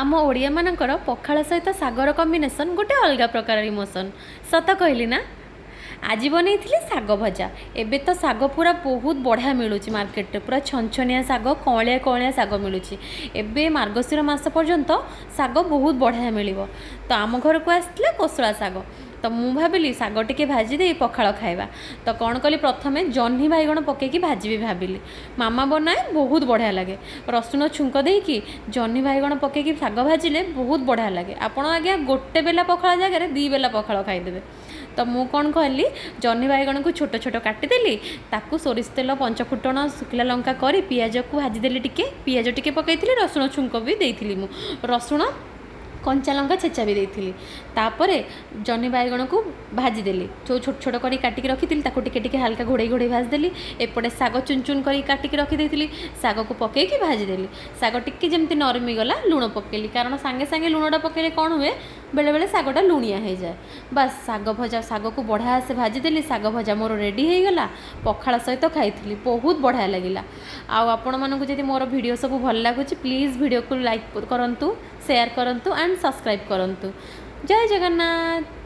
ଆମ ଓଡ଼ିଆମାନଙ୍କର ପଖାଳ ସହିତ ଶାଗର କମ୍ବିନେସନ୍ ଗୋଟେ ଅଲଗା ପ୍ରକାର ଇମୋସନ୍। ସତ କହିଲି ନା? ଆଜି ବନେଇଥିଲି ଶାଗ ଭଜା। ଏବେ ତ ଶାଗ ପୁରା ବହୁତ ବଢ଼ିଆ ମିଳୁଛି ମାର୍କେଟରେ। ପୁରା ଛନଛନିଆ ଶାଗ, କଅଁଳିଆ କଅଁଳିଆ ଶାଗ ମିଳୁଛି। ଏବେ ମାର୍ଗଶିର ମାସ ପର୍ଯ୍ୟନ୍ତ ଶାଗ ବହୁତ ବଢ଼ିଆ ମିଳିବ। ତ ଆମ ଘରକୁ ଆସିଥିଲା କୋଶଳା ଶାଗ। ତ ମୁଁ ଭାବିଲି ଶାଗ ଟିକେ ଭାଜି ଦେଇ ପଖାଳ ଖାଇବା। ତ କ'ଣ କଲି, ପ୍ରଥମେ ଜହ୍ନି ବାଇଗଣ ପକେଇକି ଭାଜିବି ଭାବିଲି। ମାମା ବନାଏ, ବହୁତ ବଢ଼ିଆ ଲାଗେ। ରସୁଣ ଛୁଙ୍କ ଦେଇକି ଜହ୍ନି ବାଇଗଣ ପକେଇକି ଶାଗ ଭାଜିଲେ ବହୁତ ବଢ଼ିଆ ଲାଗେ। ଆପଣ ଆଜ୍ଞା ଗୋଟେ ବେଲା ପଖାଳ ଜାଗାରେ 2 ବେଲା ପଖାଳ ଖାଇଦେବେ। ତ ମୁଁ କ'ଣ କଲି, ଜହ୍ନି ବାଇଗଣକୁ ଛୋଟ ଛୋଟ କାଟିଦେଲି। ତାକୁ ସୋରିଷ ତେଲ, ପଞ୍ଚଫୁଟଣ, ଶୁଖିଲା ଲଙ୍କା କରି ପିଆଜକୁ ଭାଜିଦେଲି। ଟିକେ ପିଆଜ ଟିକେ ପକାଇଥିଲି, ରସୁଣ ଛୁଙ୍କ ବି ଦେଇଥିଲି। ମୁଁ ରସୁଣ କଞ୍ଚା ଲଙ୍କା ଛେଚା ବି ଦେଇଥିଲି। ତାପରେ ଜହ୍ନି ବାଇଗଣକୁ ଭାଜିଦେଲି। ଯେଉଁ ଛୋଟ ଛୋଟ କରି କାଟିକି ରଖିଥିଲି, ତାକୁ ଟିକେ ଟିକେ ହାଲକା ଘୋଡ଼େଇ ଘୋଡ଼େଇ ଭାଜିଦେଲି। ଏପଟେ ଶାଗ ଚୁନ ଚୁନ କରିକି କାଟିକି ରଖିଦେଇଥିଲି, ଶାଗକୁ ପକେଇକି ଭାଜିଦେଲି। ଶାଗ ଟିକେ ଯେମିତି ନରମି ଗଲା, ଲୁଣ ପକେଇଲି। କାରଣ ସାଙ୍ଗେ ସାଙ୍ଗେ ଲୁଣଟା ପକେଇଲେ କ'ଣ ହୁଏ, ବେଳେବେଳେ ଶାଗଟା ଲୁଣିଆ ହେଇଯାଏ। ବାସ୍, ଶାଗ ଭଜା, ଶାଗକୁ ବଢ଼ିଆ ସେ ଭାଜିଦେଲି। ଶାଗ ଭଜା ମୋର ରେଡ଼ି ହେଇଗଲା। ପଖାଳ ସହିତ ଖାଇଥିଲି, ବହୁତ ବଢ଼ିଆ ଲାଗିଲା। ଆଉ ଆପଣମାନଙ୍କୁ ଯଦି ମୋର ଭିଡ଼ିଓ ସବୁ ଭଲ ଲାଗୁଛି, ପ୍ଲିଜ୍ ଭିଡ଼ିଓକୁ ଲାଇକ୍ କରନ୍ତୁ, ସେୟାର କରନ୍ତୁ ଆଣ୍ଡ ସବସ୍କ୍ରାଇବ୍ କରନ୍ତୁ। ଜୟ ଜଗନ୍ନାଥ।